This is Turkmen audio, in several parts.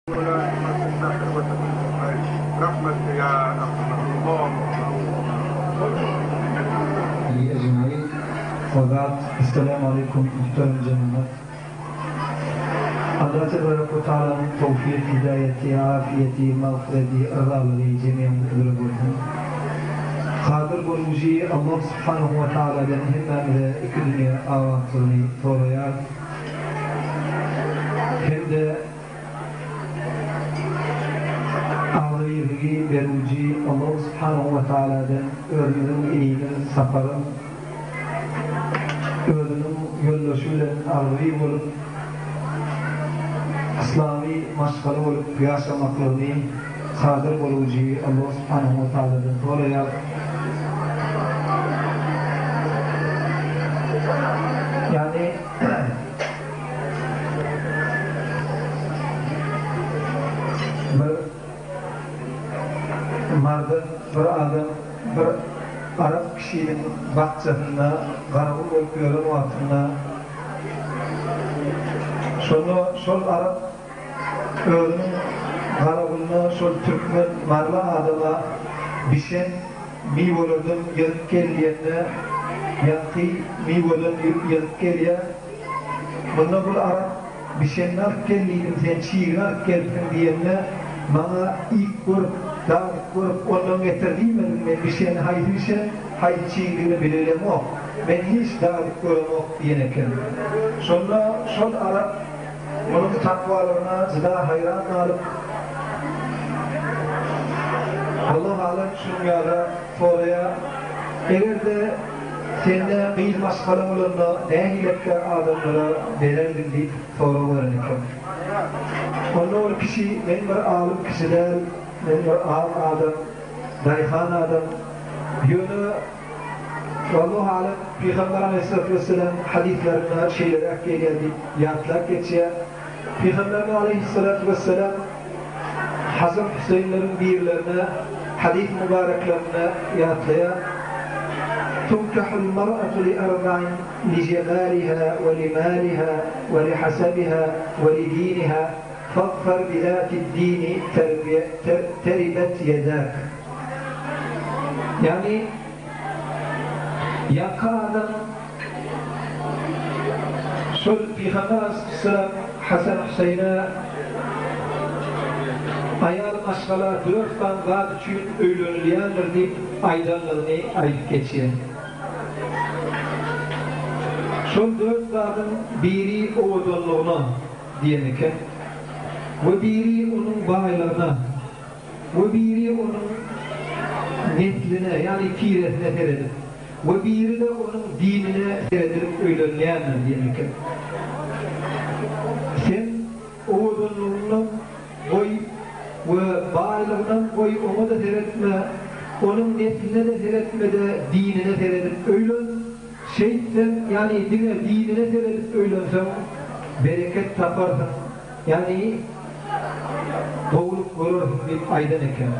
Ejmain we ba'd Esselamu aleýkum muhterem jemagat. Allah tebarek we taalanyň towfyk, hidaýeti, afiýeti, magfyreti, yrzalygy jemyňiz üzre bolsun. Kadyr bolujy Allah subhanahu we taaladan hemmämize iki dünýe abatlygyny soraýarys. Hem-de Agzybirligi berujy Allahu subhanahu we taaladan özümiziň inimiz Saparyň özüniň ýoldaşy bilen agzybir bolup, yslamy maşgala bolup ýaşamaklygyny kadyr bolujy Allahu subhanahu we taaladan soraýar. Ýagny. Bir Mardan bir adam bir arap kişiniň bakjasynda garawul bolup ýören wagtynda şonda şol arap özüniň garawulyna şol türkmen maryly adama bişen miwelerden ýygyp gel diýende ýaňky miweden ýygyp gelýär. Munda bul arap bişenini alyp gel diýdim, sen çigini alyp gelipsiň diýende, maňa iýip görüp, dadyp görüp, ondan getir diýmediň, men bişeni haýsy bişen, haýsy çigdigini bilelemok, men hiç dadyp göremok diýen eken. Şonda şol arap munuň takwalygyna juda haýran galyp, Allahu alem şunuň ýaly soraýar, Eger-de Sende gyz maşgala bolanda nähilekge adamlara bererdiň diýip sorag beren eken. Onda ol kişi men bir alym kişi däl, men bir az adam, daýhan adam. Ýöne Wallahu alem Pygamber aleýhissalatu wesselam hadyslarynda şeýleräk gelýär diýip ýatlap geçýär. Pygamberimiz aleýhissalatu wesselam Hasan Hüseýinleriň birlerine hadys mübäreklerinde ýatlaýar, Tunkahul mar'atu li arba'in li jemaliha we li maliha we li hasabiha we li diniha fagfar bi zatid-dini teribet ýedak. Ýagny, ýaňky adam Şol Pygamber aleyhisselam Hasan Hüseýine aýal maşgala dört sany zat üçin öýlenilýändir diýip aýdanlygyny aýdyp geçýär. Şol dört zadyň biri owadanlygyna diýen eken we biri onuň baýlygyna we biri onuň nesline ýagny tiresine seredip. We biri-de onuň dinine seredilip öýlenýändir diýen eken. Sen owadanlygynam goý we baýlygynam goý oňa-da seretme, onuň nesline-de seretme-de dinine seredip öýlen, şeýtseň, ýagny diňe dinine seredip öýlenseň, bereket taparsyň, ýagny gowulyk görersiň diýip aýdan eken.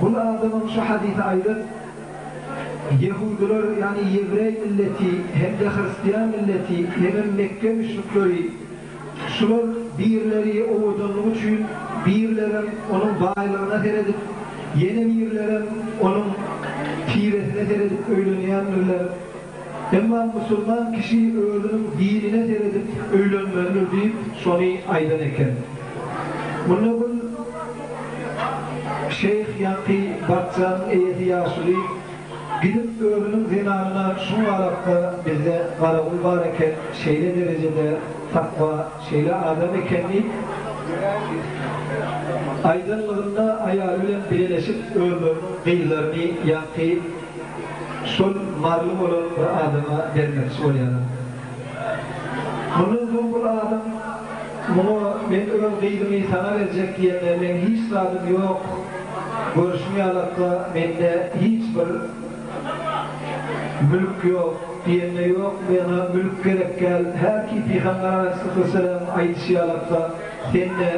Bul adamam şu hadysy aýdyp, Ýehudylar, ýagny ýewreý milleti hem-de hristian milleti hemem Mekge müşrikleri, şular birleri owadanlygy üçin, birlerem onuň baýlygyna seredip, ýene birlerem onuň tiresine seredip öýlenýändirler. Emma musulman kişi özüniň dinine seredip öýlenmelidir diýip, şony aýdan eken. Munda bul şeýh ýaňky bakjanyň eýesi ýaşuly gidip özüniň zenanyna şuň galakda bizde garawul bar eken, şeýle derejede takwa, şeýle adam eken diýip aýdanlygynda aýaly bilen bileleşip özleriniň gyzlaryny ýaňky şol maryly bolan bir adama bermekçi bolýarlar. Mundan soň bul adam muňa men öz gyzymy saňa berjek diýende meň hiç zadym ýok, görşüň ýalakda mende hiç bir mülk ýok diýende ýok mena mülk gerek däl, hälki Pygamber aleýhissalam aýdyşy ýalakda Sende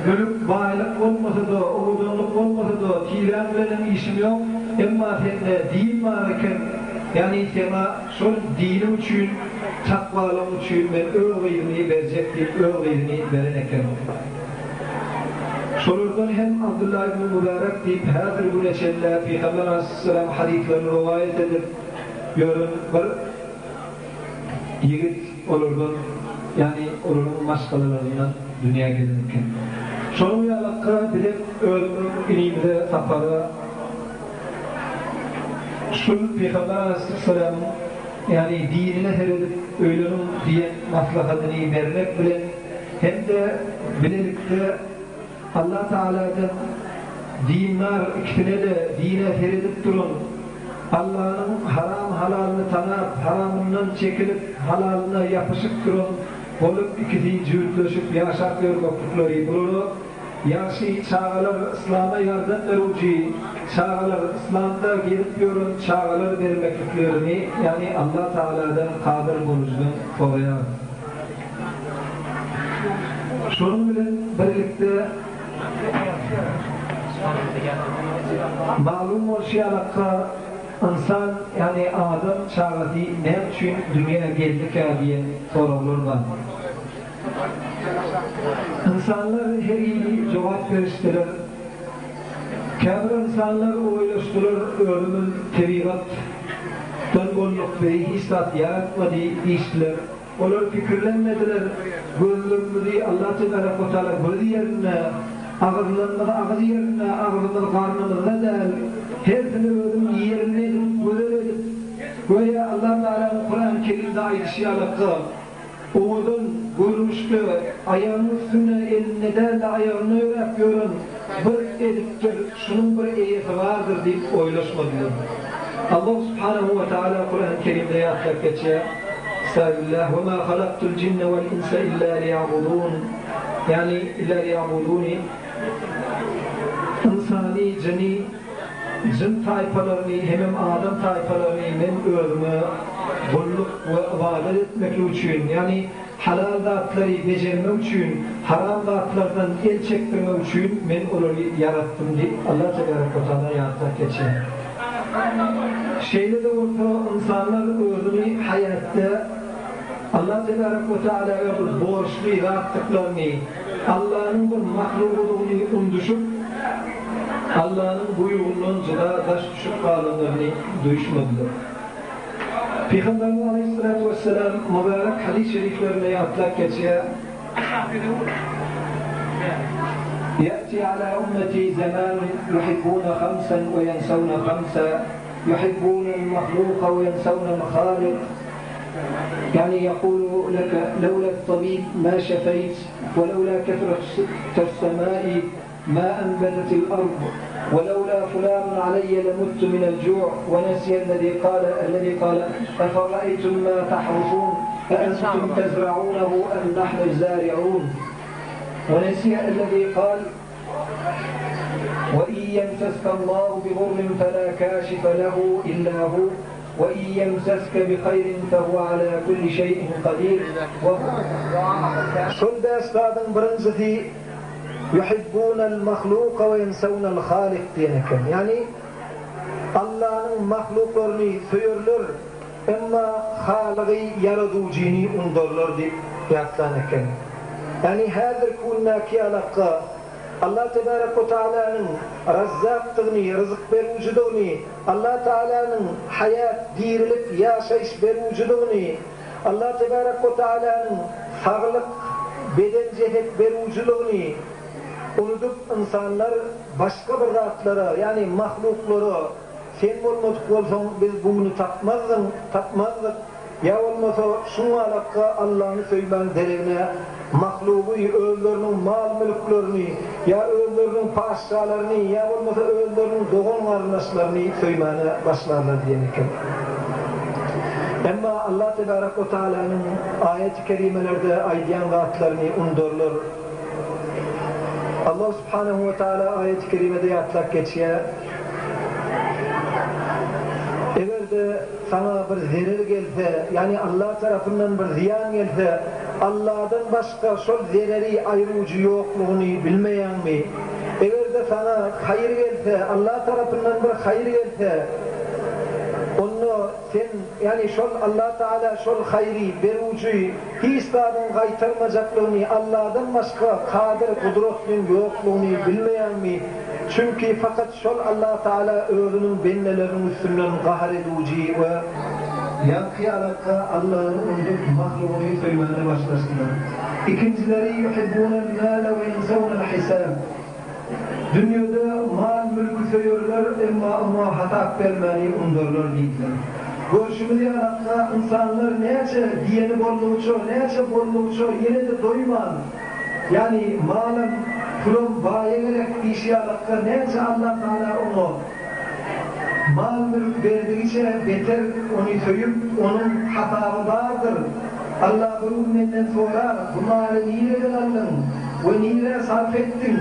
mülk, baýlyk bolmasa-da, owadanlyk bolmasa-da, tiräň bilenem işim ýok, emma sende din bar eken, ýagny saňa şol diniň üçin, takwalygyň üçin men öz gyzymy berjek diýip, öz gyzyny beren eken. Şolardan hem Abdullah ibn Mübärek diýip häzir güne çenli Pygamber aleyhisselam hadyslaryny rowaýat edip ýören bir ýigit olardan, ýagny olaryň maşgalalaryndan dünýä gelen eken. Şonuň ýalakka bizem özümiziň inimize Sapara şul Pygamber aleyhisselamyň ýagny dinine seredip öýleniň diýen maslahatyny bermek bilen hem-de bilelikde Allah Tagaladan dindar ikisine-de dine seredip duran, Allanyň haram-halalyny tanap, haramyndan çekilip, halalyna ýapyşyp duran bolup ikisi jübütleşip ýaşap ýörmeklikleri bulara ýagşy çagalar yslama ýardam berujy çagalar yslamda gezip ýören çagalar bermekliklerini ýagny Allah Tagaladan kadyr bolujydan soraýarys. Şonuň bilen birlikde, maglum bolşy ýalaka, ynsan, ýagny adam çagasy näme üçin dünýä geldikä diýen soraglar bar. Ynsanlar her hili jogap berişdiler. Käbir ynsanlar oýlaşdylar, özümiz tebigatdan bolduk, bizi hiç zat ýaratmady diýişdiler. Olar pikirlenmediler, gözlerimizi Allah tebarek we taala göz ýerinde, agyzlarymyzy agyz ýerinde, agzymyz garnymyzda däl, hersini özüniň ýerinde edip, gözel edip, göýä Allah Tagalanyň Kurany Kerimde aýdyşy ýalakga, owadan görnüşde, aýagynyň üstünde, elinde däl-de aýagynda ýöräp ýören bir edipdir, şunuň bir eýesi bardyr diýip oýlaşmadylar. Allah subhanehu we taala Kurany Kerimde ýatlap geçýär. Estagfirullah, we ma halaktul jinne wal insa illa liýabudun, ýagny illa liýabuduni, ynsany, jyny, jyn taýpalaryny hemem adam taýpalaryny men özüme gulluk we ybadat etmeklik üçin, ýagny halal zatlary bejermek üçin, haram zatlardan el çekdirmek üçin men olary ýaratdym diýip Allah tebarek we taala ýatlap geçýär. Şeýle-de bolsa, ynsanlar özüni haýatda Allah tebarek we tealaga bir borçly zatdyklaryny, Allanyň bir mahlugydygyny undyşyp, Allanyň buýrugyndan jyda daş düşüp galanlaryny duýuşmadylar. Pygamberimiz aleýhissalatu wessalam mübärek hadys şeriflerinde ýatlap geçýär, Ýäti ala ümmeti zamanun ýuhibbuna hamsan we ýensewne hamsa, ýuhibbunal mahluka we ýensewnel halyk, ýagny ýekulu leke lewla tabib ma şefeýt we lewla kesretes semai ma enbetetil ard we lewla fulanun aleyye lemuttu minel ju' we nesiyellezî kâle ellezî kâle efereeytum ma tahrusun eentum tezra'unehu em nahnu'z zâri'ûn we nesiyellezî kâl ve in yemseskallahu bidurrin felâ kâşife lehu illâ hu ve in yemseske bihayrin fehuve alâ kulli şey'in kadîr. Şol bäş zadyň birinjisi Ýuhibbunal mahluka we ýensewnel halik diýen eken. Ýagny Allanyň mahluklaryny söýerler, emma Halygy, Ýaradyjyny undarlar diýip ýatlan eken. Ýagny häzirki gündäki ýalakga Allah tebarek we taalanyň Razzakdygyny, ryzyk berujidigini, Allah taalanyň haýat, dirilik, ýaşaýyş berujidigini, Allah tebarek we taalanyň saglyk, beden jeset berujiligini unudyp ynsanlar başga bir zatlara, ýagny mahluklara sen bolmadyk bolsaň biz bu güni tapmazdyň, tapmazdyk, ýa bolmasa şuňalakka Allany söýmäň deregine mahlugy, özleriniň mal-mülklerini, ýa özleriniň patyşalaryny, ýa bolmasa özleriniň dogan-garyndaşlaryny söýmäne başlarlar diýen eken. Emma Allah tebarek we taalanyň aýat-y kerimelerde aýdýan zatlaryny undarlar. Allah subhanehu we taala aýat-y kerimede ýatlap geçýär, Eger-de saňa bir zerer gelse, ýagny Allah tarapyndan bir zyýan gelse, Allahdan başga şol zereri aýrujy ýoklugyny bilmeýäňmi? Eger-de saňa haýyr gelse, Allah tarapyndan bir haýyr gelse. Onda sen, ýagny şol Allah Tagala şol haýry berujy hiç zadyň gaýtarmajaklygyny, Allahdan başga kadyr, gudratlyň ýoklugyny bilmeýäňmi? Çünki fakat şol Allah Tagala özüniň bendeleriniň üstünden gahar edujy we. Ýaňky ýalakka Allany unudyp mahlugyny söýmäne başlaşdylar. Ikinjileri yuhibbunel male we ýensewnel hisab. Dünýede mal-mülki söýerler, emma oňa hasap bermäni undarlar diýdiler. Görşümiz ýalakka ynsanlar näçe diýeni boldugyça, näçe boldugyça ýene-de doýman, ýagny malam, pulam baýa gerek diýşi ýalakka näçe Allatagala oňa Mal-mülk berdigiçe beter ony söýüp, onuň hasaby bardyr. Alla bir gün menden sorar, bu maly nireden aldyň we nirä sarp etdiň?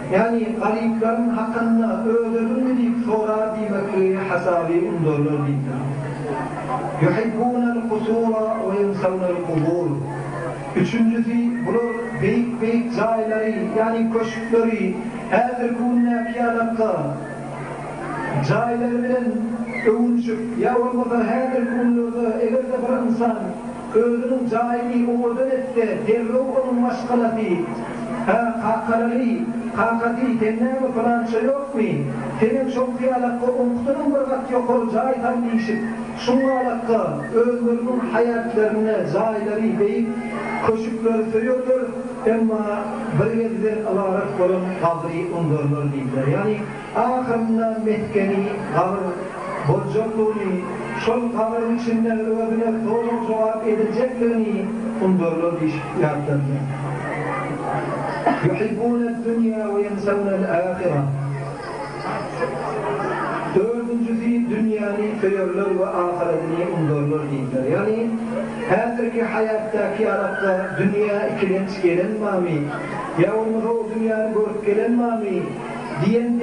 Ýagny garyplaryň hakyny ödediňmi diýip sorar diýmekligi hasaby undarlar diýipdir. Ýuhibbunal kusura we ýensewnel kubur. Üçünjisi, bular beýik-beýik jaýlary, ýagny köşkleri, Häzirki gündäki ýalakga jaýlary bilen öwünişip, ýa bolmasa häzirki günlerde eger-de bir ynsan özüniň jaýyny owadan etse, derrew onuň maşgalasy, Hä, kakalary, kakasy, sen näme pylança ýokmy? Senem şoňky ýalakga oňkudanam bir gat ýokary jaý sal diýşip, şuňňalakga özleriniň haýatlarynda jaýlary beýik köşükleri söýerler, Emma bir gezden ybarat bolan gabry undarlar diýdiler. Ýagny ahyrynda mesgeni gabyr boljaklygyny, şol gabyryň içinde özüne sorag-jogap ediljekligini undarlar diýşip ýatladylar. Ýuhibbuned-dünýä we ýensewnel-âhira. Dördünjisi, dünýäni söýerler we ahyretini undarlar diýdiler. Ýagny, häzirki haýatdaky ýalakda dünýä ikilenç gelen bamy, ýa bolmasa o dünýäni görüp gelen bamy diýen.